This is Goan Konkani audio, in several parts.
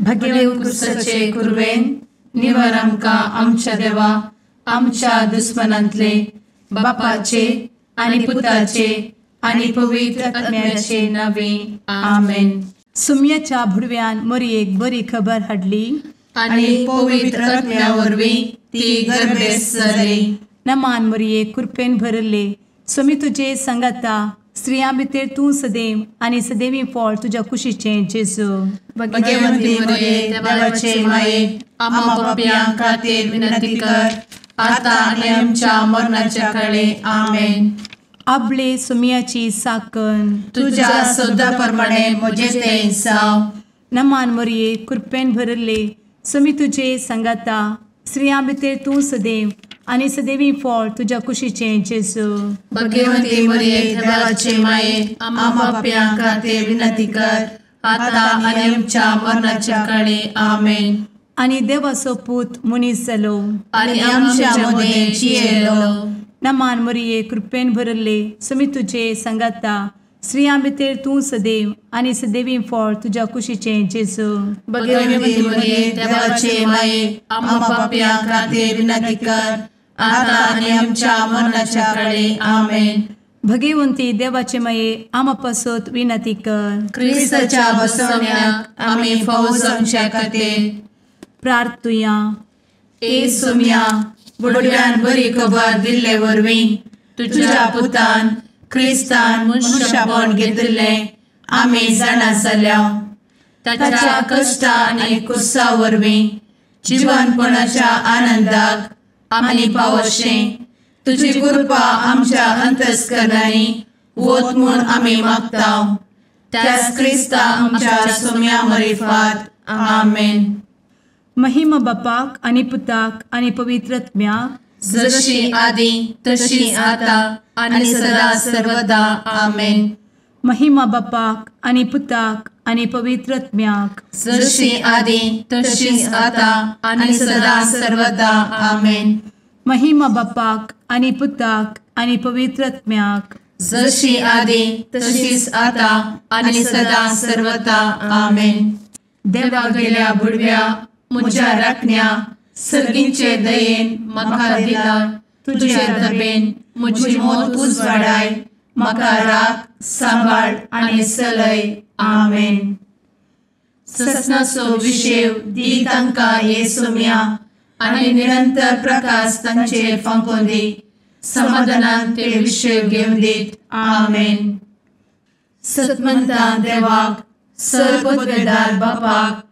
भगेव कुरवेन निवर आमकां आमच्या देवा आमच्या दुस्मनांतले बापाचे आनी पुताचे आनी पवित्र आत्म्याचे नावे आमेन. सुम्याच्या भुडव्यान मोरयेक बरी खबर हाडली आनी पवित्र आत्म्या वरवीं ती गर्भेस्त जाली. नमान मोरये, कृपेन भरले, स्वामी तुजे संगाता, स्त्रियां भितर तूं सदैव आनी सदैवी फळ तुज्या कुशीचें जेजू. भगवंती मोरये, देवाचे माये, आम्हा पापयां खातीर विनंती कर आता आनी आमच्या मरणाच्या काळे. आमेन. आपले सुम्याची साकन तुज्या सदा प्रमाणे म्हजें तें जावं. नमान मोरये, कृपेन भरले, स्वामी तुजे संगाता, स्त्रियां भितर तूं सदैव आनी सदैवी फळ तुज्या कुशीचें जेजू. भगवंती मोरये, देवाचे माये, आम्हा पापयां खातीर विनंती कर आता आनी आमच्या मरणाच्या काळे. आमेन. आनी देवाचो पूत मनीस जालो आनी आमच्या मदें जियेलो. नमान मोरये, कृपेन भरले, स्वामी तुजे संगाता, स्त्रियां भितर तूं सदैव आनी सदैवी फळ तुज्या कुशीचें जेजू. भगवंती मोरये, देवाचे माये, आम्हा पापयां खातीर विनंती कर आता आनी आमच्या मरणाच्या काळे. आमेन. भगवंती देवाचे माये, आम्हा पासत विनंती कर. क्रिस्ताच्या बसवण्याक आमी फावो जावच्या खातीर प्रार्थुया. ए सुम्या, बुडव्यान बरी खबर दिल्ले वरवीं तुज्या पुतान क्रिस्तान मनशापण घेतिल्लें आमी जाणा जाल्या. ताच्या कश्टा आनी कुसा वरवीं जिवनपणाच्या आनंदाक आमी पावशें तुजी कृपा आमच्या अंतस्करणांनी वत म्हूण आमी मागता. त्याच क्रिस्ता आमच्या सुम्या मरिफात. आमेन. महिमा बापाक आनी पुताक आनी पवित्र आत्म्याक, जशी आदी तशी आता आनी सदा सर्वदा. आमेन. महिमा बापाक आनी पुताक आनी पवित्र आत्म्याक, जशी आदी तशी आता आनी सदा सर्वदा. आमेन. महिमा बापाक आनी पुताक आनी पवित्र आत्म्याक, जशी आदी तशीच आता आनी सदा सर्वदा. आमेन. देवा गेल्या बुडव्या म्हज्या राखण्या सर्गींचे दयेन म्हाका दिला तुजे दबेन म्हजी मोत उजवाडाय, म्हाका राख सांबाळ आनी सलय. आमेन. ससनाचो विशेव दी तांकां हे सुम्या आनी निरंतर प्रकाश तांचेर फांकोवन दी, समाधानान ते विशेव घेवन दीत. आमेन. सतमंता देवाक, सर्वपदवेदार बापाक,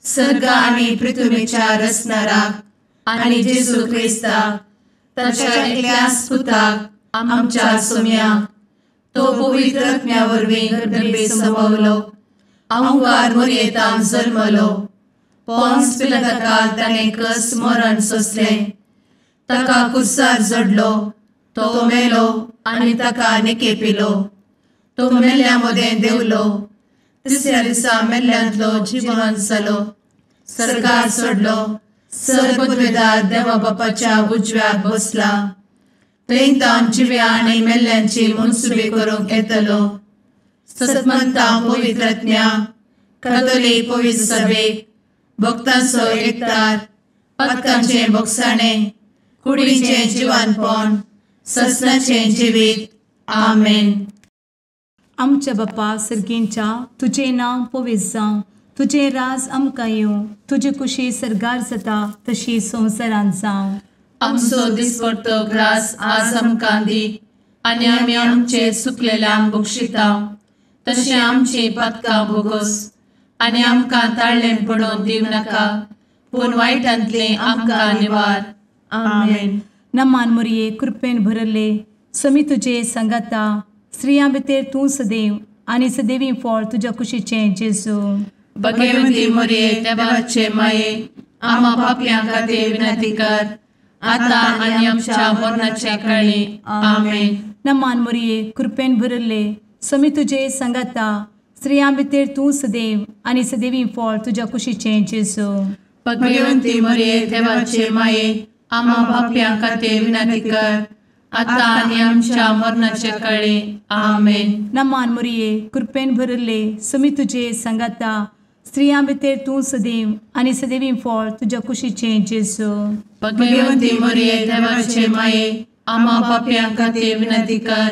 सर्ग आनी पृथ्वीच्या रचणाराक आनी जेजू क्रिस्ताक ताच्या एकल्याच पुताक आमच्या सुम्याक, तो पवित्र आत्म्या वरवीं गर्भे संभवलो, अहंकार मोरयेतान जल्मलो, पोन्स पिलाताकाल ताणें कस मरण सोंसलें, ताका कुर्सार जडलो, तो मेलो आनी ताका निकेपिलो, तो मेल्ल्या मदें देंवलो, तिसऱ्या दिसा मेल्ल्यांतलो जिवन जालो, सर्गार सोडलो, सर्वपदवेदार देवा बापाच्या उजव्याक बसला, थंय तावन जिव्या आनी मेल्ल्यांची मनसुबी करूंक येतलो. सतमंता पवित्र आत्म्या, कातोलीक पवित्र सभेक, भक्तांचो एकतार, पातकांचें भोगसाणें, कुडीचें जिवानपण, ससनाचें जिवीत. आमेन. आमच्या बापा सर्गींच्या, तुजें नांव पवित्र जावं, तुजें राज आमकां येवं, तुजी कुशी सर्गार जाता तशी संवसारांत जावं. आमचो दिसपडतो ग्रास आज आमकां दी आनी आमी आमचे सुकलेल्यांक बक्षिता तशें आमची पातकां भोगोस आनी आमकां ताळ्ळें पडोवन दिवं नाका, पूण वायटांतलें आमकां निवार. आमेन. नमान मोरये, कृपेन भरले, स्वामी तुजे संगाता, स्त्रियां भितर तूं सदैव आनी सदैवी फळ तुज्या कुशीचें जेजू. भगवंती मोरये, देवाचे माये, आम्हा पापयां खातीर विनंती कर आता आनी आमच्या मरणाच्या काळी. आमेन. नमान मोरये, कृपेन भरले, स्वामी तुजे संगाता, स्त्रियां भितर तूं सदैव आनी सदैवी फळ तुज्या कुशीचें जेजू. भगवंती मोरये, देवाचे माये, आम्हा पापयां खातीर विनंती कर आता आनी आमच्या मरणाच्या काळी. आमेन. नमान मोरये, कृपेन भरले, स्वामी तुजे संगाता, स्त्रियां भितर तूं सदैव आनी सदैवी फळ तुज्या कुशीचें जेजू। भगवंती मरिये देवाचे माये आम्हा पाप्यां खातीर विनंती कर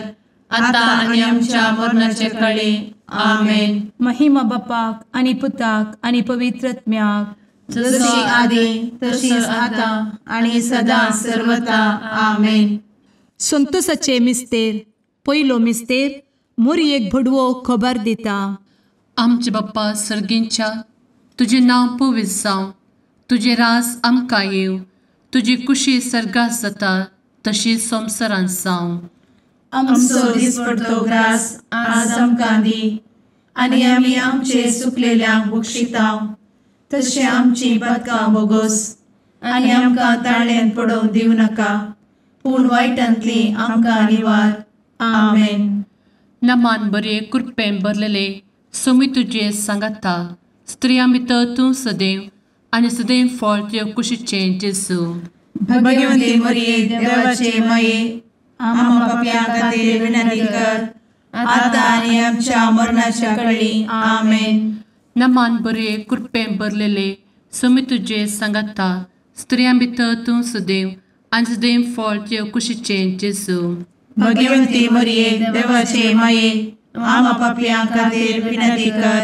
आतां आनी आमच्या मरणाचे काळी। आमेन। महिमा बापाक आनी पुताक आनी पवित्र आत्म्याक, जशी आदी तशीच आतां आनी सदां सर्वता। आमेन। संतोषाचे मिस्तेर पयलो मिस्तेर मोरयेक भडवो खबर दिता। आमचे बाप्पा सर्गींच्या तुजें नांव पवित्र जावं, तुजें राज आमकां येवं, तुजी कुशी सर्गात जाता तशी संवसारांत जावं। आमचो दिसपडतो ग्रास आज आमकां दी आनी आमी आमचे सुकलेल्यांक बक्षिता तशें आमची पातकां बोगोस आनी आमकां ताळ्यांत पडोवंक दिवं नाका, पूण वायटांतली आमकां निवार। आमेन। नमान बरे कृपेन भरलेले सोमी तुजे सांगाता, स्त्रियां भितर तूं सदैव आनी सदैव फळ तुज्या कुशीचें जेजू। भगवंती मरिये देवाचे माये आम्हा पाप्यां खातीर विनंती कर आतां आनी आमच्या मरणाच्या काळी। आमेन। नमान बरे कृपेन भरलेले सोमी तुजे सांगाता, स्त्रियां भितर तूं सदैव आनी सदैव फळ तुज्या कुशीचें जेजू। भगवंती मरिये देवाचे माये आम्हा पाप्यां खातीर विनंती कर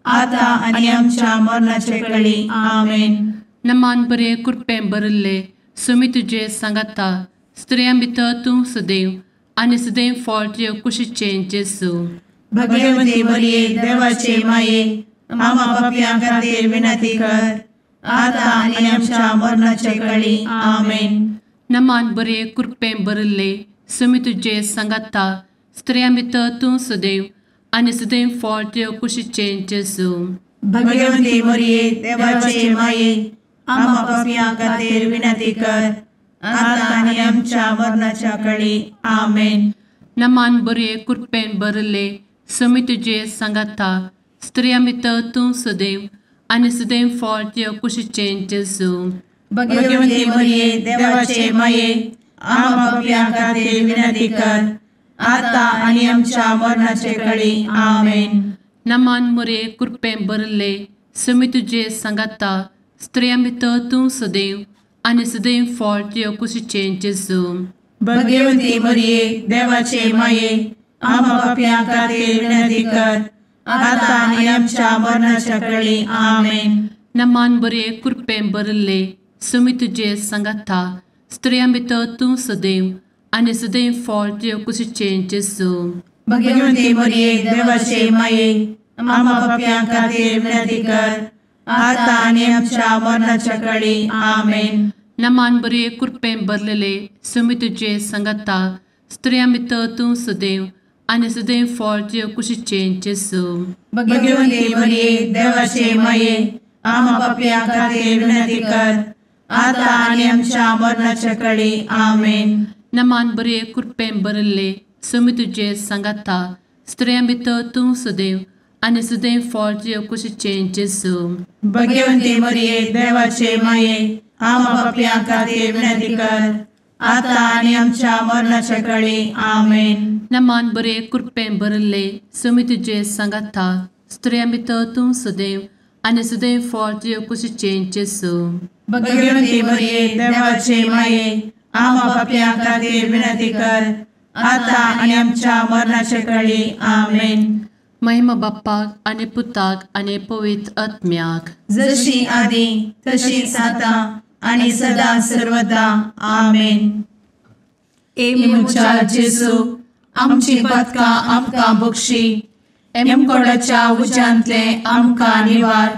आतां आनी आमच्या मरणाच्या काळी। आमेन। नमान बरे कृपेन भरिल्ले सोमी तुजे सांगाता, स्त्रियां भितर तूं सदैव आनी सदैव फळ तुज्या कुशीचें जेजू। भगवंती मरिये देवाचे माये आम्हा पाप्यां खातीर विनंती कर आतां आनी आमच्या मरणाच्या काळी। आमेन। नमान बरे कृपेन भरिल्ले सोमी तुजे सांगाता, स्त्रियां भितर तूं सदैव आनी सदैव फळ तुज्या कुशीचें जेजू। भगवंती मरिये देवाचे माये आम्हा पाप्यां खातीर विनंती कर आतां आनी आमच्या मरणाच्या काळी। आमेन। नमान बरे कृपेन भरिल्ले सोमी तुजे सांगाता, स्त्रियां भितर तूं सदैव आनी सदैव फळ तुज्या कुशीचें जेजू। भगवंती मरिये देवाचे माये आम्हा पाप्यां खातीर विनंती कर आतां आनी आमच्या मरणाचे काळी। आमेन। नमान मरिये कृपेन भरिल्ले सोमी तुजे सांगाता, स्त्रियां भितर तूं सदैव आनी सदैव फळ तुज्या कुशीचें जेजू। भगवंती मरिये देवाचे माये आम्हा पाप्यां खातीर विनंती कर आतां आनी आमच्या मरणाच्या काळी। आमेन। नमान बरे कृपेन भरिल्ले सोमी तुजे सांगाता, स्त्रियां भितर तूं सदैव आनी सदैव फळ तुज्या कुशीचें जेजू। भगवंती मरिये देवाचे माये आम्हा पाप्यां खातीर विनंती कर आतां आनी आमच्या मरणाच्या काळी। आमेन। नमान बरे कृपेन भरलेले सोमी तुजे सांगाता, स्त्रियां भितर तूं सदैव आनी सदैव फळ तुज्या कुशीचें जेजू। भगवंती मरिये देवाचे माये आम्हा पाप्यां खातीर विनंती कर आतां आनी आमच्या मरणाच्या काळी। आमेन। नमान बरे कृपेन भरिल्ले सोमी तुजे सांगाता, स्त्रियां भितर तूं सदैव आनी सदैव फळ तुज्या कुशीचें जेजू। भगवंती मरिये देवाचे माये आम्हा पाप्यां खातीर विनंती कर आतां आनी आमच्या मरणाच्या काळी। आमेन। नमान बरे कृपेन भरिल्ले सोमी तुजे सांगाता, स्त्रियां भितर तूं सदैव आनी सदैव फळ तुज्या कुशीचें जेजू। भगवंती मरिये देवाचे माये आम्हा पाप्यां खातीर विनंती कर आतां आनी आमच्या मरणाच्या काळी। आमेन। महिमा बाप्पाक आनी पुताक आनी पवित्र आत्म्याक, जशी आदी तशीच आतां आनी सदां सर्वदा। आमेन। ए म्हज्या जेजू आमची पातकां आमकां बक्षी, एमकोडाच्या उज्यांतले आमकां निवार,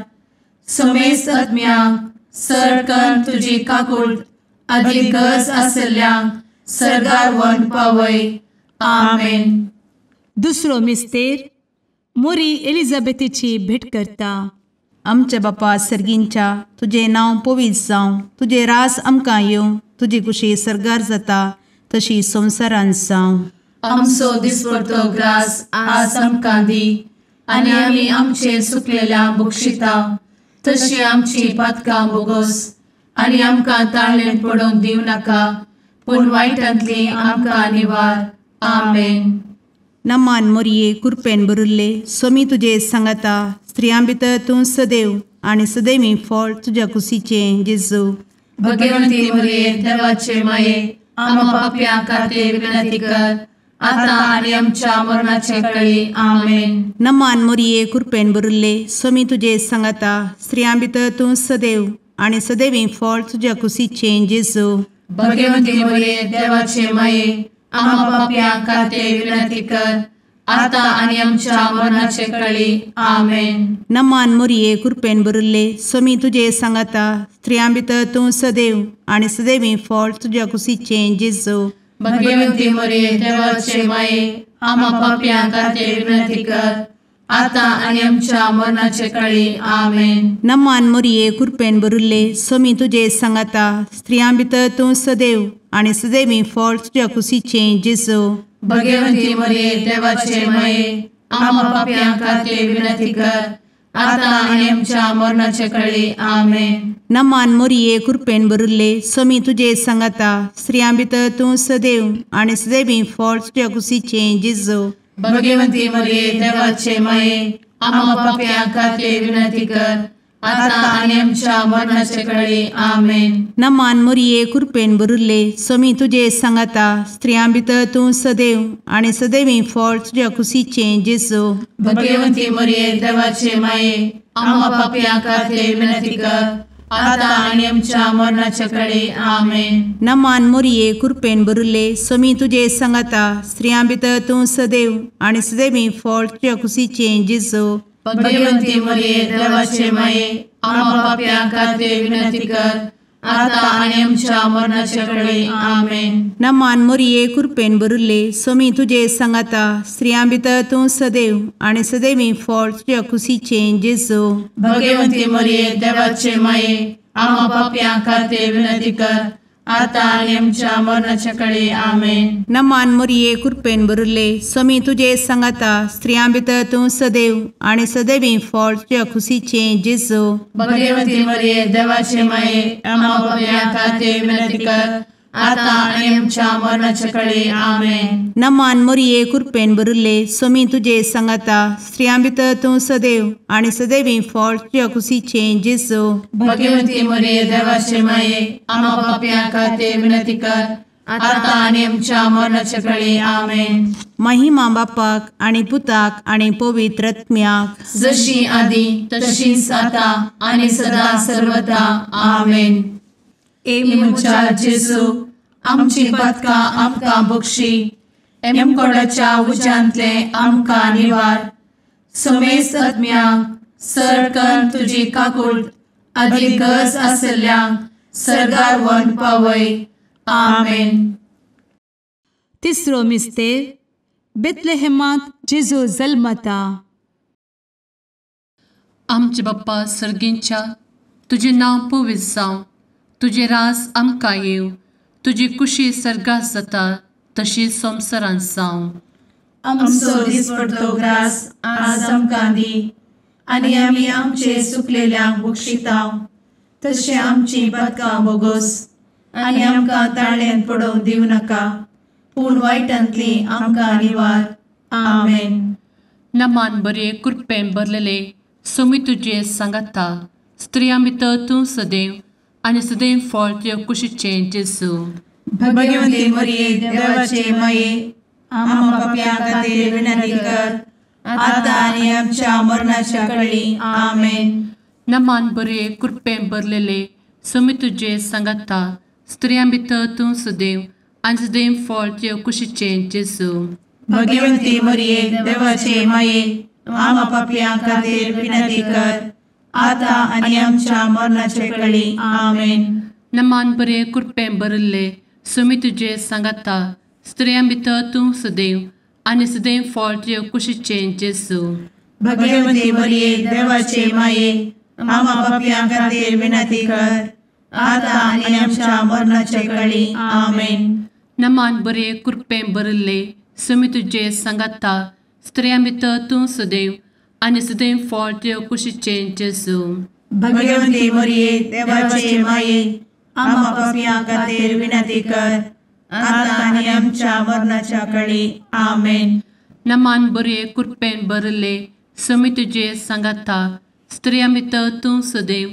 समेस्त आत्म्यांक सर तुजी काकूट आदी गरज आशिल्ल्यांक सर्गार व्हरून पावय। आमेन। दुसरो मिस्तेर मोरी एलिझाबेथीची भेट करता। आमच्या बापा सर्गींच्या तुजें नांव पवित्र जावं, तुजें रास आमकां येवं, तुजी कुशी सर्गार जाता तशी संवसारांत जावं। आमचो दिसपडतो ग्रास आज आमकां दी आनी आमी आमचे सुकलेल्या बक्षिता तशी आमची पातकां बोगोस आनी आमकां ताळ्ळें पडोवंक दिवं नाका, पूण वायटांतली आमकां निवार। आमेन। नमान मोरये कुरपेन बरुल्ले स्वामी तुजे सांगाता, स्त्रियां भितर तूं सदैव आनी सदैवी फळ तुज्या कुशीचें जेजू। भगवंती मरिये देवाचे माये आम्हा पाप्यां खातीर विनंती कर आता आनी आमच्या मरणाचे वेळी। आमेन। नमान मोरये कृपेन भरिल्ले स्वामी तुजे सांगाता स्त्रियां भितर तूं सदैव आनी सदैवी फळ तुज्या कुशीचें जेजू। भगवंती मरिये देवाचे माये आम्हा पाप्यां खातीर विनंती कर आता आनी आमच्या मरणाचे वेळी। आमेन। नमान मोरये कृपेन भरिल्ले स्वामी तुजे सांगाता स्त्रियां भितर तूं सदैव आनी सदैवी फळ तुज्या कुशीचें जेजू। भगवंती मरिये देवाचे माये आम्हा पाप्यां खातीर विनंती कर आता आनी आमच्या मरणाचे वेळी। आमेन। नमान मोरये कृपेन भरिल्ले स्वामी तुजे सांगाता स्त्रियां भितर तूं सदैव आनी सदैवी फळ तुज्या कुशीचें जेजू। भगवंती मरिये देवाचे माये आम्हा पाप्यां खातीर विनंती कर आता आनी आमच्या मरणाचे वेळी। आमेन। नमान मोरये कृपेन भरिल्ले स्वामी तुजे सांगाता स्त्रियां भितर तूं सदैव आनी सदैवी फळ तुज्या कुशीचें जेजू। भगवंती मरिये देवाचे माये आम्हा पाप्यां खातीर विनंती कर आता आनी आमच्या मरणाचे वेळी। आमेन। नमान मोरये कृपेन भरिल्ले स्वामी तुजे सांगाता स्त्रियां भितर तूं सदैव आनी सदैवी फळ तुज्या कुशीचें जेजू। भगवंती मरिये देवाचे माये आम्हा पाप्यां खातीर विनंती कर आता आनी आमच्या मरणाचे वेळी। आमेन। नमान मोरये कृपेन भरिल्ले स्वामी तुजे सांगाता स्त्रियां भितर तूं सदैव आनी सदैवी फळ तुज्या कुशीचें जेजू। भगवंती मरिये देवाचे माये आम्हा पाप्यां खातीर विनंती कर आता आनी आमच्या मरणाचे वेळी। आमेन। नमान मोरये कृपेन भरिल्ले स्वामी तुजे सांगाता स्त्रियां भितर तूं सदैव आनी सदैवी फळ तुज्या कुशीचें जेजू। भगवंती मरिये देवाचे माये आम्हा पाप्यां खातीर विनंती कर आता आनी आमच्या मरणाचे वेळी। आमेन। नमान मोरये कृपेन भरिल्ले स्वामी तुजे सांगाता स्त्रियां भितर तूं सदैव आनी सदैवी फळ तुज्या कुशीचें जेजू। भगवंती मरिये देवाचे माये आम्हा पाप्यां खातीर विनंती कर आता आनी आमच्या मरणाचे वेळी। आमेन। नमान मोरये कृपेन भरिल्ले स्वामी तुजे सांगाता स्त्रियां भितर तूं सदैव आनी सदैवी फळ तुज्या कुशीचें जेजू। भगवंती मरिये देवाचे माये आम्हा पाप्यां खातीर विनंती कर आता आनी आमच्या मरणाचे वेळी। आमेन। महिमा बापाक आनी पुताक आनी पवित्र आत्म्याक जशी आदी तशीच आता आनी सदा सर्वदा। आमेन। ए म्हज्या जेजू आमची पातकां आमकां बक्षी एमकोडाच्या उज्यांतले आमकां निवार समेस्त आत्म्यांक सरकन तुजी काकूट आदी गरज आशिल्ल्यांक सर्गार व्हरून पावय। आमेन। तिसरो मिस्तेर बेथलेहेमांत जेजू जल्मता। आमचे बाप्पा सर्गींच्या तुजें नांव पवित्र जावं, तुजें राज आमकां येवं, तुजी कुशी सर्गात जाता तशी संवसारांत जावं। आमचो दिसपडतो ग्रास आज आमकां दी आनी आमी आमचे सुकलेल्यांक बक्षिता तशें आमची पातकां बोगोस आनी आमकां ताळ्यान पडोवंक दिवं नाका पूण वायटांतली आमकां निवार। आमेन। नमान बरे कृपेन भरलेले स्वामी तुजे सांगाता स्त्रियां भितर तूं सदैव आनी सदैव फळ तुज्या कुशीचें जेजू। भगवंती मरिये देवाचे माये आम्हा पाप्यां खातीर विनंती कर आता आनी आमच्या मरणाच्या वेळी। आमेन। नमान बरे कृपेन भरलेले स्वामी तुजे सांगाता स्त्रियां भितर तूं सदैव आनी सदैव फळ तुज्या कुशीचें जेजू। भगवंती मरिये देवाचे माये आम्हा पाप्यां खातीर विनंती कर आता आनी आमच्या मरणाचे वेळी। आमेन। नमान बरे कृपेन भरिल्ले स्वामी तुजे सांगाता स्त्रियां भितर तूं सदैव आनी सदैव फळ तुज्या कुशीचें जेजू। भगवंती मरिये देवाचे माये आम्हा पाप्यां खातीर विनंती कर आता आनी आमच्या मरणाचे वेळी। आमेन। नमान बरे कृपेन भरिल्ले स्वामी तुजे सांगाता स्त्रियां भितर तूं सदैव आनी सदैव फळ तुज्या कुशीचें जेजू। भगवंती मरिये देवाचे माये आम्हा पाप्यां खातीर विनंती कर आता आनी आमच्या मरणाच्या वेळी। आमेन। नमान बरे कृपेन भरिल्ले समी तुजे सांगाता स्त्रियां भितर तूं सदैव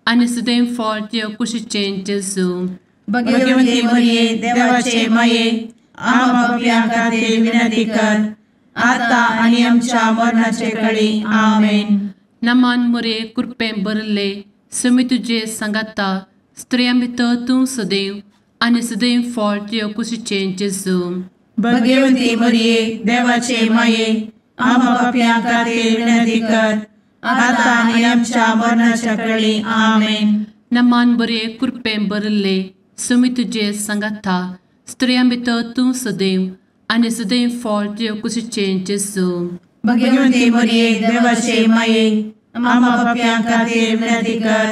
आनी सदैव फळ तुज्या कुशीचें जेजू. भगवती मरिये देवाचे माये आम्हा पाप्यां खातीर विनंती कर आता आनी आमच्या मरणाचे कळी. आमेन. नमान मोरये कृपेन भरिल्ले समी तुजे सांगाता स्त्रियां भितर तूं सदैव आनी सदैव फळ तुज्या कुशीचें जेजू. भगवती मरिये देवाचे माये आम्हा पाप्यां खातीर विनंती कर आता आनी आमच्या मरणाच्या कळी. आमेन. नमान बरे कृपेन भरिल्ले समी तुजे सांगाता स्त्रियां भितर तूं सदैव आनी सदैव फळ तुज्या कुशीचें जेजू. भगवती मरिये देवाचे माये आम्हा पाप्यां खातीर विनंती कर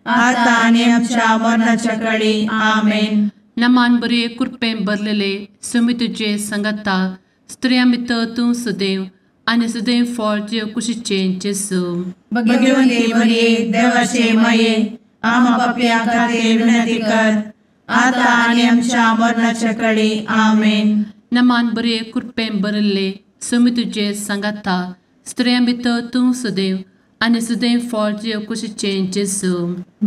आता आनी आमच्या मरणाच्या कळी. आमेन. नमान बरे कृपेन भरलेले समी तुजे सांगाता स्त्रियां भितर तूं सदैव आनी सदैव फळ तुज्या कुशीचें जेजू. भगवती मरिये देवाचे माये आम्हा पाप्यां खातीर विनंती कर आता आनी आमच्या मरणाच्या कळी. आमेन. नमान बरे कृपेन भरिल्ले समी तुजे सांगाता स्त्रियां भितर तूं सदैव आनी सदैव फळ तुज्या कुशीचें जेजू.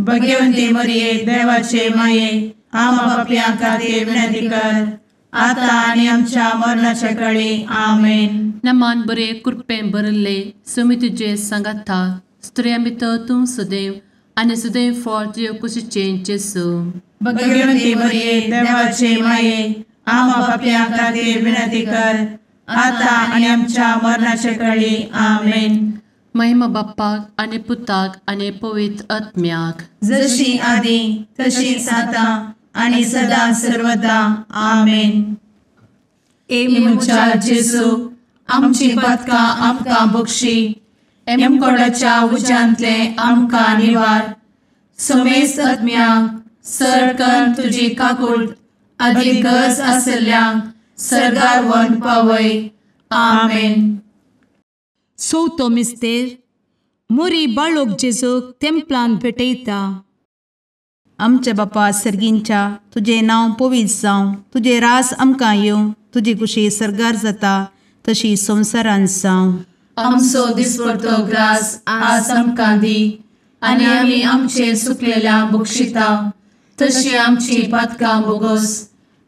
भगवती मरिये देवाचे माये आम्हा पाप्यां खातीर विनंती कर आता आनी आमच्या मरणाच्या कळी. आमेन. नमान बरे कृपेन भरिल्ले समी तुजे सांगाता स्त्रियां भितर तूं सदैव आनी सदैव फळ तुज्या कुशीचें जेजू. भगवती मरिये देवाचे माये आम्हा पाप्यां खातीर विनंती कर आता आनी आमच्या मरणाच्या कळी. आमेन. महिमा बाप्पाक आनी पुताक आनी पवित्र आत्म्याक, जशी आदी तशीच आता आनी सदा सर्वदा. आमेन. ए म्हज्या जेजू आमची पातकां आमकां बक्षी, एमकोडाच्या उज्यांतले आमकां निवार, समेस्त आत्म्यांक सरकन तुजी काकूट आदी गरज आसल्ल्यांक सर्गार व्हरून पावय. आमेन. चवथो मिस्तेर मोरी बाळोक जेजूक तेंपलान भेटयता. आमच्या बापा सर्गींच्या तुजें नांव पवित्र जावं, तुजें राज आमकां येवं, तुजी कुशी सर्गार जाता तशी संवसारांत जावं. आमचो दिसपडतो ग्रास आज आमकां दी आनी आमी आमचे सुकलेल्या बक्षिता तशी आमची पातकां बोगोस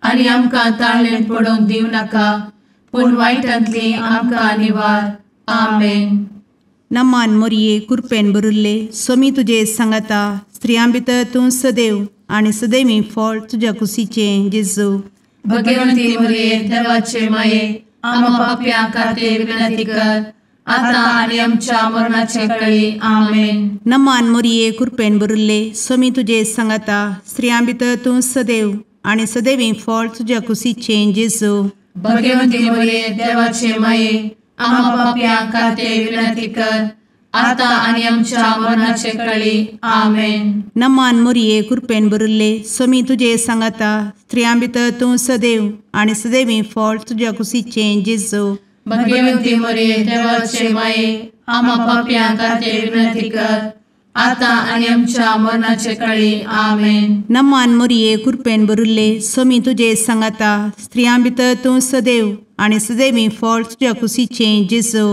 आनी आमकां ताळेन पडोवंक दिवं नाका पूण वायटांतली आमकां निवार. आमेन. नमान मोरये कृपेन भरिल्ले स्वामी तुजे सांगाता स्त्रियां भितर तूं सदैव आनी सदैवी फळ तुज्या कुशीचें जेजू. भगवंती मोरये देवाचे माये आम्हा पाप्यां खातीर विनंती कर आता आनी आमच्या मरणाचे कळी. आमेन. नमान मोरये कृपेन भरिल्ले स्वामी तुजे सांगाता स्त्रियां भितर तूं सदैव आनी सदैवी फळ तुज्या कुशीचें जेजू. भगवंती मोरये देवाचे माये आम्हा पाप्यां खातीर विनंती कर आता आनी आमच्या मरणाचे कळी. आमेन. नमान मोरये कृपेन भरिल्ले स्वामी तुजे सांगाता स्त्रियां भितर तूं सदैव आनी सदैवी फळ तुज्या कुशीचें जेजू. भगवंती मोरये देवाचे माये आम्हा पाप्यां खातीर विनंती कर आता आनी आमच्या मरणाचे कळी. आमेन. नमान मोरये कृपेन भरिल्ले स्वामी तुजे सांगाता स्त्रियां भितर तूं सदैव आनी सदैवी फळ तुज्या कुशीचें जेजू.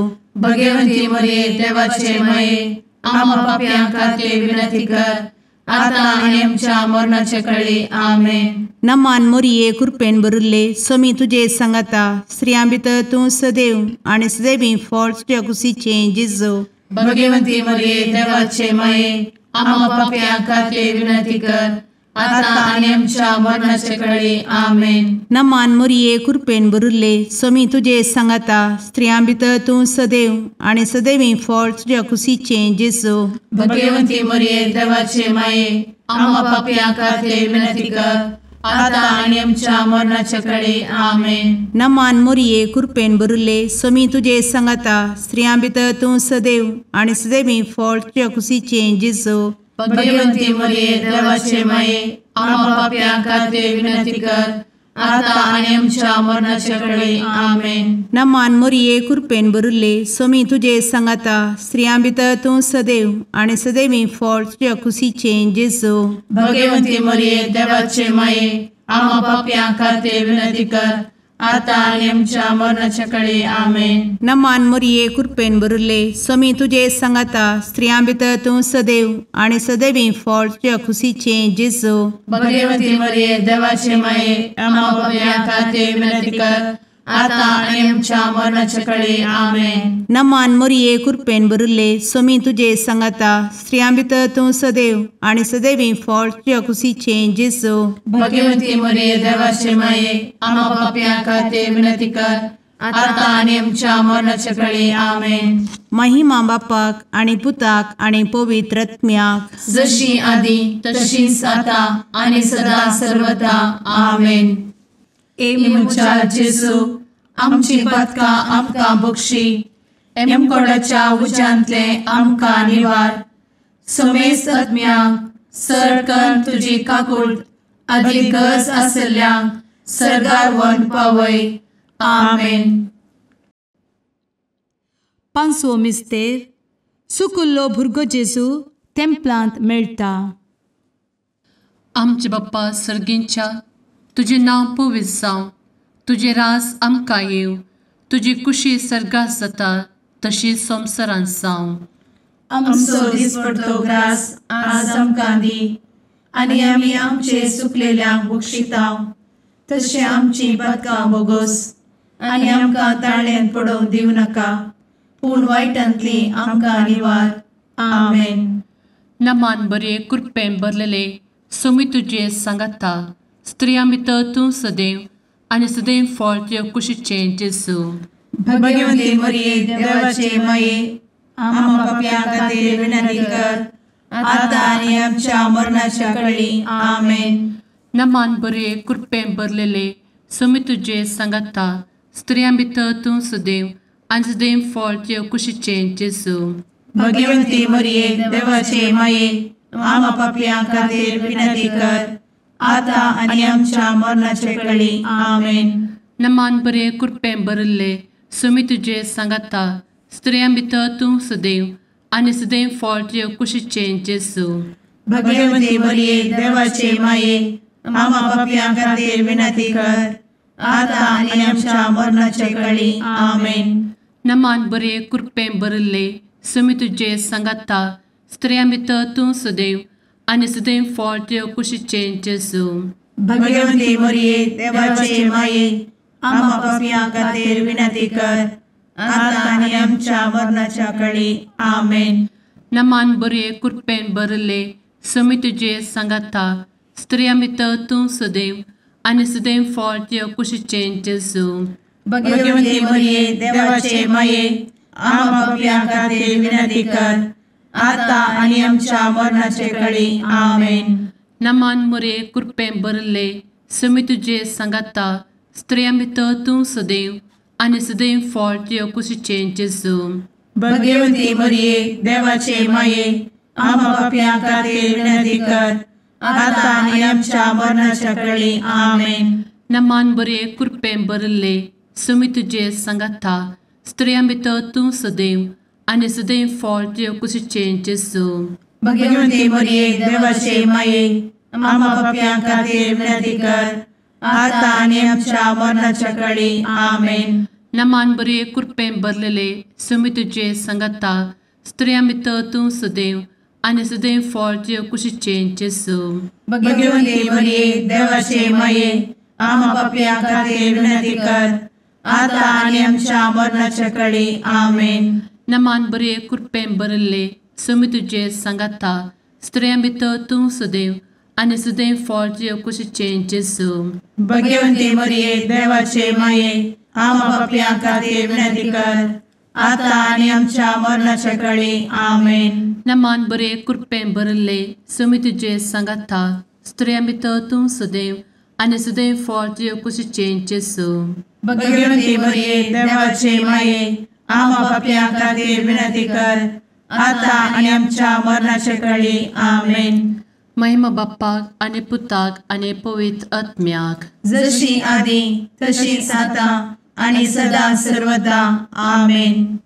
भगवंती मोरये देवाचे माये आम्हा पाप्यां खातीर विनंती कर आता आनी आमच्या मरणाचे कळी. आमेन. नमान मोरये कृपेन भरिल्ले स्वामी तुजे सांगाता स्त्रियां भितर तूं सदैव आनी सदैवी फळ तुज्या कुशीचें जेजू. भगवंती मोरये देवाचे माये आम्हा पाप्यां खातीर विनंती कर आता आनी आमच्या मरणाचे कळी. आमेन. नमान मोरये कृपेन भरिल्ले स्वामी तुजे सांगाता स्त्रियां भितर तूं सदैव आनी सदैवी फळ तुज्या कुशीचें जेजू. भगवंती मोरये देवाचे माये आम्हा पाप्यां खातीर विनंती कर आता आनी आमच्या मरणाचे कळी. आमेन. नमान मोरये कृपेन भरिल्ले स्वामी तुजे सांगाता स्त्रियां भितर तूं सदैव आनी सदैवी फळ तुज्या कुशीचें जेजू. भगवंती मोरये देवाचे माये आम्हा पाप्यां खातीर विनंती कर आता आनी आमच्या मरणाचे कळी. आमेन. नमान मोरये कृपेन भरिल्ले स्वामी तुजे सांगाता स्त्रियां भितर तूं सदैव आनी सदैवी फळ तुज्या कुशीचें जेजू. भगवंती मोरये देवाचे माये आम्हा पाप्यां खातीर विनंती कर आतां आनी आमच्या मरणाच्या कळे. आमेन. नमान मोरये कृपेन भरिल्ले, स्वामी तुजे सांगाता, स्त्रियां भितर तूं सदैव आनी सदैवी फळ तुज्या खुशीचें जेजू. भगवती मरिये देवाचे माये, आम्हा पाप्यां खातीर विनंती कर, आतां आनी आमच्या मरणाच्या कळे. आमेन. नमान मोरये कृपेन भरिल्ले, स्वामी तुजे सांगाता, स्त्रियां भितर तूं सदैव आनी सदैवी फळ तुज्या खुशीचें जेजू. भगवती मरिये देवाचे माये, आम्हा पाप्यां खातीर विनंती कर, आतां आनी आमच्या मरणाच्या कळे. आमेन. महिमा बापाक आनी पुताक आनी पवित्र आत्म्याक, जशी आदी तशीच आतां आनी सदा सर्वदा. आमेन. ए म्हज्या जेजू, आमची पातकां आमकां बक्षी, एमकोडाच्या उज्यांतले आमकां निवार, समेस्त आत्म्यांक सरकन तुजी काकूट आदी गरज आसल्ल्यांक सर्गार व्हरून पावय. आमेन. पांचवो मिस्तेर, सुकुल्लो भुरगो जेजू तेम्पलांत मेळटा. आमचे बाप्पा सर्गींच्या, तुजें नांव पवित्र जावं, तुजें राज आमकां येवं, तुजी कुशी सर्गात जाता तशी संवसारांत जावं. आमचो दिसपडतो ग्रास आज आमकां दी, आनी आमी आमचे सुकलेल्यांक बक्षिता तशें आमची पातकां बोगोस, आनी आमकां ताळ्यांत पडोवंक दिवं नाका, पूण वायटांतली आमकां निवार. आमेन. नमान बरे कृपेन भरलेले, स्वामी तुजे सांगाता, स्त्रियां भितर तूं सदैव आनी सदैव फळ तुज्या कुशीचें जेजू. भगवती मरिये देवाचे माये, आम्हा पाप्यां खातीर विनंती कर, आतां आनी आमच्या मरणाच्या कळी. आमेन. नमान बरे कृपेन भरलेले, स्वामी तुजे सांगाता, स्त्रियां भितर तूं सदैव आनी सदैव फळ तुज्या कुशीचें जेजू. भगवती मरिये देवाचे माये, आम्हा पाप्यां खातीर विनंती कर, आतां आनी आमच्या मरणाचे कळी. आमेन. नमान बरे कृपेन भरिल्ले, स्वामी तुजे सांगाता, स्त्रियां भितर तूं सदैव आनी सदैव फळ तुज्या कुशीचें जेजू. भगवती मरिये देवाचे माये, आम्हा पाप्यां खातीर विनंती कर, आतां आनी आमच्या मरणाचे कळी. आमेन. नमान बरे कृपेन भरिल्ले, स्वामी तुजे सांगाता, स्त्रियां भितर तूं सदैव आनी सदैव फळ तुज्या कुशीचें जेजू. भगवती मरिये देवाचे माये, आम्हा पाप्यां खातीर विनंती कर, आतां आनी आमच्या मरणाच्या कळी. आमेन. नमान बरे कृपेन भरिल्ले, स्वामी तुजे सांगाता, स्त्रियां भितर तूं सदैव आनी सदैव फळ तुज्या कुशीचें जेजू. भगवती मरिये देवाचे माये, आम्हा पाप्यां खातीर विनंती कर, आतां आनी आमच्या मरणाचे कळी. आमेन. नमान मरिये कृपेन भरिल्ले, स्वामी तुजे सांगाता, स्त्रियां भितर तूं सदैव आनी सदैव फळ तुज्या कुशीचें जेजू. भगवती मरिये देवाचे माये, आम्हा पाप्यां खातीर विनंती कर, आतां आनी आमच्या मरणाच्या कळी. आमेन. नमान बरे कृपेन भरिल्ले, स्वामी तुजे सांगाता, स्त्रियां भितर तूं सदैव आनी सदैव फळ तुज्या कुशीचें जेजू. भगवती मरिये देवाचे माये, आम्हा पाप्यां खातीर विनंती कर, आतां आनी आमच्या मरणाच्या कळी. आमेन. नमान बरे कृपेन भरलेले, स्वामी तुजे सांगाता, स्त्रियां भितर तूं सदैव आनी सदैव फळ तुज्या कुशीचें जेजू. भगवती मरिये देवाचे माये, आम्हा पाप्यां खातीर विनंती कर, आतां आनी आमच्या मरणाच्या कळी. आमेन. नमान बरे कृपेन भरिल्ले, स्वामी तुजे सांगाता, स्त्रियां भितर तूं सदैव आनी सदैव फळ तुज्या कुशीचें जेजू. भगवती मरिये देवाचे माये, आम्हा पाप्यां खातीर विनंती कर, आतां आनी आमच्या मरणाच्या कळी. आमेन. नमान बरे कृपेन भरिल्ले, स्वामी तुजे सांगाता, स्त्रियां भितर तूं सदैव आनी सदैव फळ तुज्या कुशीचें जेजू. भगवती मरिये देवाचे माये, आम्हा पाप्यां खातीर विनंती कर, आतां आनी आमच्या मरणाच्या कळी. आमेन. महिमा बाप्पाक आनी पुताक आनी पवित्र आत्म्याक, जशी आदी तशीच आतां आनी सदा सर्वदा. आमेन.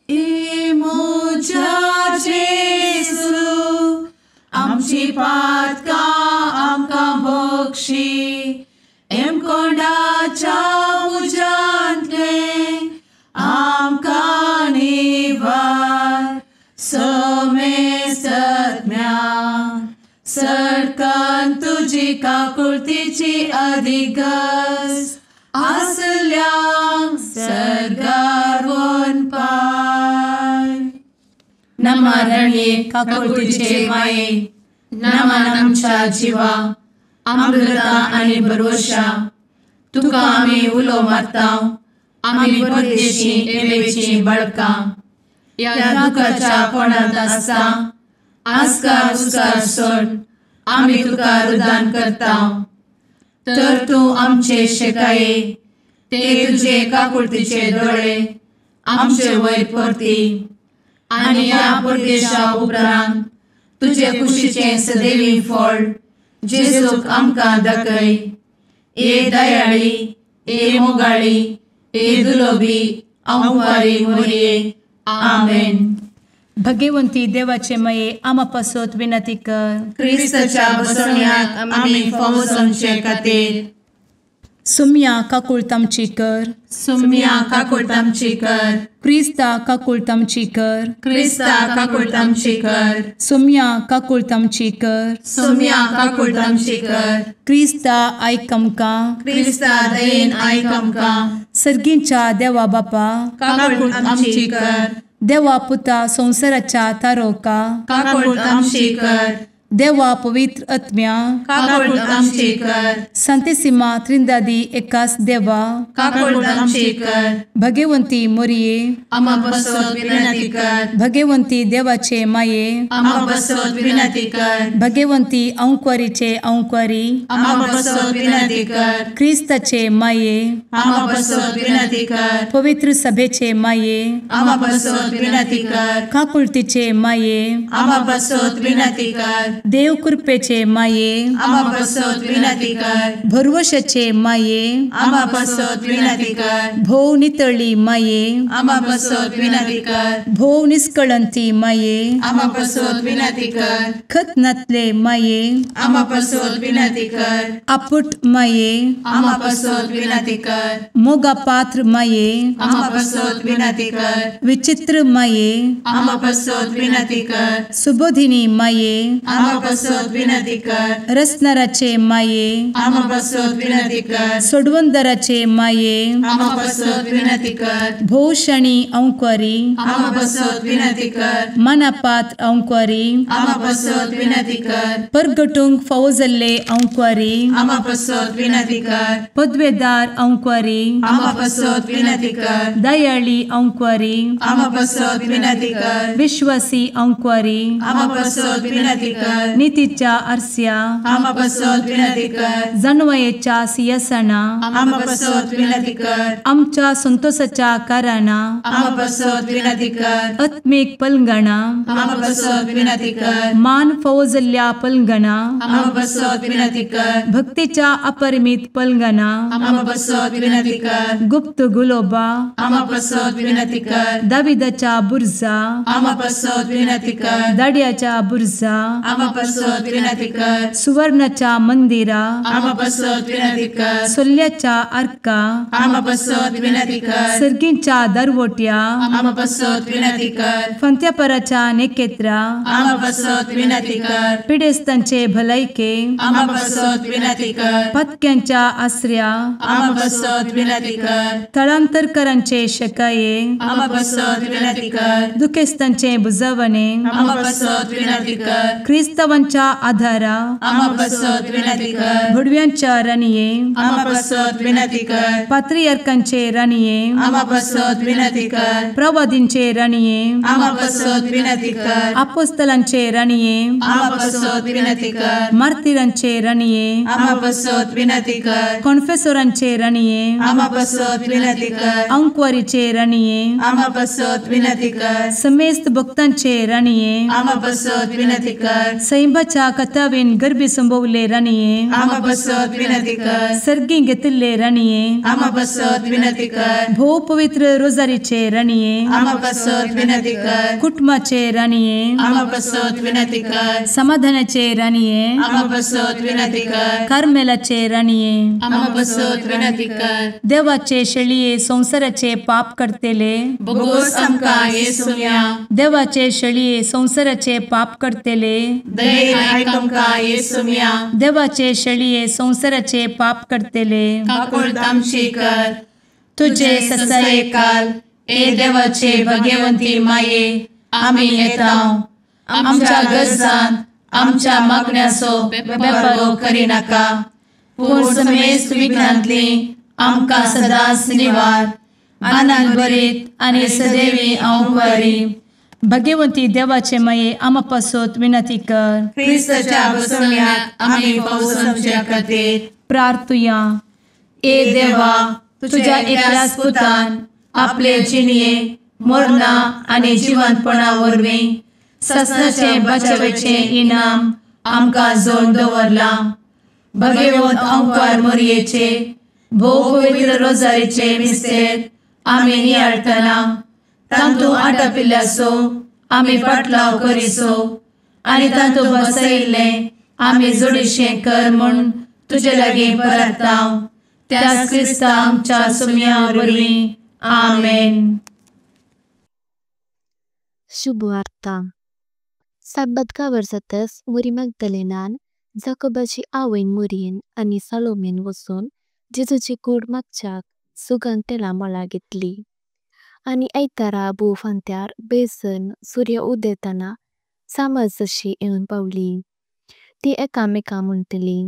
ए म्हज्या जेजू, आमची पातकां आमकां बक्षी, एमकोंडाच्या तुजी काकुळतीची अधिक गरज आसल्यांक सर्गार वनपाय. नमा रणये काकुळतीचे माये, नमान आमच्या जिवा, अमृता आनी भरवशा, तुका आमी उलो मारता, आमी परदेशी एवेची बळकां, ह्या दुखाच्या कोणांत आसता आस्कार उस्कार सोड आमी तुका रुदान करता. तर तूं आमचे शेकाये ते तुजे काकुळतीचे दोळे आमचे वयर परती आनी ह्या परदेशा उपरांत तुजे कुशीचें सदैवी फळ जेजूक आमकां दाखय. ए दयाळी, ए मोगाळी, ए दुलोबी अंवारी मोरये. आमेन. भगवंती देवाचे मये आमा पासत विनंती कर. क्रिस्ताच्या बसवण्याक आमी फावो जावचे खातीर. सुम्या काकुळट आमची कर. सुम्या काकुळट आमची कर. क्रिस्ता काकुळट आमची कर. क्रिस्ता काकुळट आमची कर. सुम्या काकुळट आमची कर. सुम्या काकुळट आमची कर. क्रिस्ता आयक आमकां. क्रिस्ता दयेन आयक आमकां. सर्गींच्या देवा बापा काकुळट आमची कर. देवा पुता संवसाराच्या तारोका काकुळट आमची कर. देवा पवित्र आत्म्या काकुळट आमची कर. संतेसिमा त्रिंदादी एकास देवा काकुळट आमची कर. भगवंती मोरये आमा पासत विनंती कर. भगवंती देवाचे माये आमा पासत विनंती कर. भगवंती अंकुरीचे अंकुरी आमा पासत विनंती कर. क्रिस्ताचे माये आमा पासत विनंती कर. पवित्र सभेचे माये आमा पासत विनंती कर. काकुळतीचे माये आमा पासत विनंती कर. देव कृपेचे माये आमा पासत विनंती कर. भरवशाचे माये आमा पासत विनंती कर. भोव नितळी माये आमा पासत विनंती कर. भोव निष्कळंती माये आमा पासत विनंती कर. खत नातले माये आमा पासत विनंती कर. आपुट माये आमा पासत विनंती कर. मोगा पात्र माये आमा पासत विनंती कर. विचित्र माये आमा पासत विनंती कर. सुबोधिनी माये आमा पासत विनंती कर. रसनाराचे माये आमा पासत विनंती कर. सोडवंदराचे माये आमा पासत विनंती कर. भोवशणी अंकुरी आमा पासत विनंती कर. मनापात्र अंकुरी आमा पासत विनंती कर. परगटूंक फावो जाल्ले अंकुरी आमा पासत विनंती कर. पदवेदार अंकुरी आमा पासत विनंती कर. दयाळी अंकुरी आमा पासत विनंती कर. विश्वासी अंकुरी आमा पासत विनंती कर. नितीच्या आरस्या आमा पासत विनंती कर. जानवयेच्या सिंहासना आमा पासत विनंती कर. आमच्या संतोषाच्या कारणा आमा पासत विनंती कर. आत्मीक पलंगणा आमा पासत विनंती कर. मान फावो जाल्ल्या पलंगणा आमा पासत विनंती कर. भक्तीच्या अपरिमित पलंगणा आमा पासत विनंती कर. गुप्त गुलोबा आमा पासत विनंती कर. दाविदाच्या बुर्जा आमा पासत विनंती कर. दाड्याच्या बुर्जा आमा पासत विनंती कर. सुवर्णाच्या मंदिरा आमा पासत विनंती कर. सोल्ल्याच्या आर्का आमा पासत विनंती कर. सर्गींच्या दरवट्या आमा पासत विनंती कर. फंत्यापराच्या नेकेत्रा आमा पासत विनंती कर. पिडेस्तांचे भलायके आमा पासत विनंती कर. पत्क्यांच्या आसऱ्या आमा पासत विनंती कर. थळांतरकरांचे शकाये आमा पासत विनंती कर. दुखेस्तांचे बुजवणे आमा पासत विनंती कर. क्रिस्तावांच्या आधारा आमा पासत विनंती कर. भुडव्यांच्या राणये आमा पासत विनंती कर. पात्रियार्कांचे राणये आमा पासत विनंती कर. प्रवादींचे राणये आमा पासत विनंती कर. आपोस्तलांचे राणये आमा पासत विनंती कर. मार्तिरांचे राणये आमा पासत विनंती कर. कॉन्फेसोरांचे राणये आमा पासत विनंती कर. अंकुवारीचे राणये आमा पासत विनंती कर. समेस्त भक्तांचे राणये आमा पासत विनंती कर. सैंबाच्या कथावेन गर्भी संभवले राणये आमा पासत विनंती कर. सर्गी घेतिल्ले राणये आमा पासत विनंती कर. भोव पवित्र रोजारीचे राणये आमा पासत विनंती कर. कुटुंबाचे राणये आमा पासत विनंती कर. समाधानाचे राणये आमा पासत विनंती कर. कार्मेलाचे राणये आमा पासत विनंती कर. देवाचे शेळये संवसाराचे पाप करतेले बोगोस आमकां येसुया. देवाचे शेळये संवसाराचे पाप करतेले दयेन आयक आमकां येसुम्या। देवाचे शेळये संवसाराचे पाप करतले काकुळट आमची कर। तुजे ससायेकाल ए देवाचे भगवंती माये आमी येता आमच्या गरजान आमच्या मागण्याचो बेपर्वो करिनाका पूण समेस्त विघ्नांतली आमकां सदांच निवार। आनंद भरीत आनी सदैवी अंवकारी भगवंती देवाचे माये आमा पासत विनंती कर। क्रिस्ताच्या बसवण्याक आमी पावसाच्या खातीर प्रार्थुया। ए देवा तुझ्या एकल्याच पुतान आपले जिणये मरणा आनी जिवंतपणा वरवीं ससनाचे बचावेचे इनाम आमकां जोडून दवरलां। भगवंत अंकार मोरयेचे भोव पवित्र रोजारीचे मिस्तेर आमी नियाळटना तांतू आटापिल्ल्याचो आमी पाटलाव करिसो आनी तांतू बसयिल्लें आमी जोडीशें कर म्हूण तुजे लागीं परता त्याच क्रिस्ता आमच्या सुम्या वरवीं। आमेन। शुभवार्ता। साब्बतका वर्सातस मोरी मगदलेनान जाकोबाची आवयन मोरियेन आनी सालोमेन वसून जेजुची कूड मागच्याक सुगंध तेला मोल्ला घेतली। आनी आयतारा बो फांत्यार बेसन सूर्य उदेताना समाजशी येवून पावली। ती एका मेका म्होंटली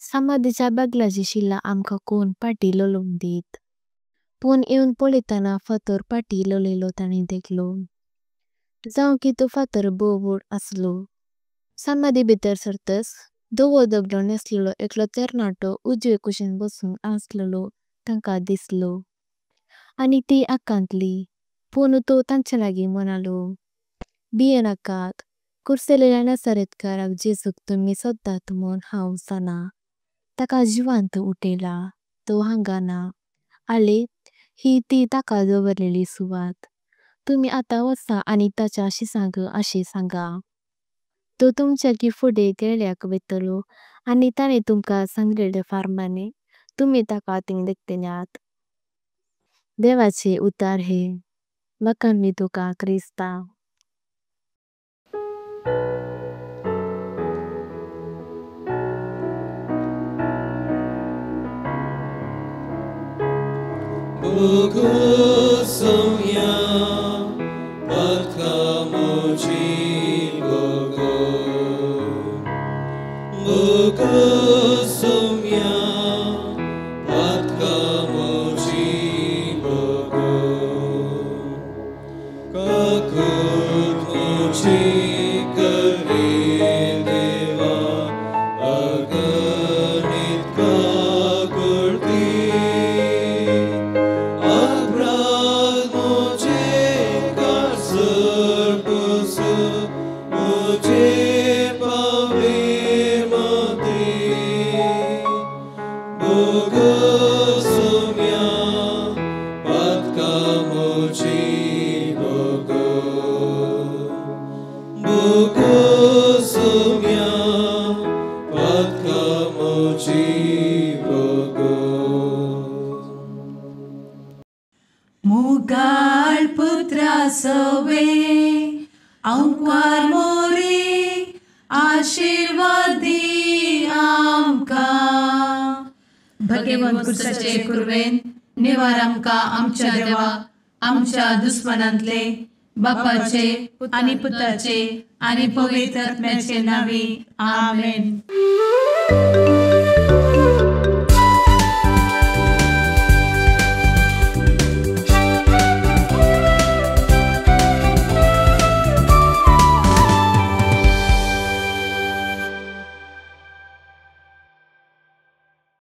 समाधीच्या बगलाची शिला आमका कोण पाटी लोलों दित। पण येवून पोळेताना फातर पाटी लोलेलो ताणी देखलो। जाऊं की तो फातर बो वोड असलो। समाधी भितर सरतस दोवो दगलो नेसलेलो एकलो तेरनाटो उजवे कुशीन बसून असलो तंका दिसलो। आनी ती आकांतली पण तो तांचे लागी म्हणालो भियेनाकात कुर्सेलेल्या नसरेतकाराक जेजुक तुमी सोडतात म्होण हांव जाणा। ताका जिवंत उठेला तो हांगा ना आले ही ती ताका दोवर्लेली सुवात। तुमी आता वसा आनी ताच्या शिसांक अशें सांगा। तो तुमच्याकी फुडें गलिलयाक वेतलो आनी ताणे तुमका सांगलेले फार्माने तुमी ताका थिंग देखतल्यात। देवाचे उतार हे बखाणवी तुका क्रिस्ता। Bogosomya patkamochi bogo Bogosomya patkamochi bogo Kakut mochi kare deva aganit kakurti मुगाळ पुत्रा सवे अंकार मोरी आशीर्वादी आमकां। भगवंत कुर्साचे कुर्वेन निवार आमकां आमच्या देवा आमच्या दुस्मनांतले बापाचे आनी पुताचे आनी पवित्र आत्म्याचे नांवी। आमेन।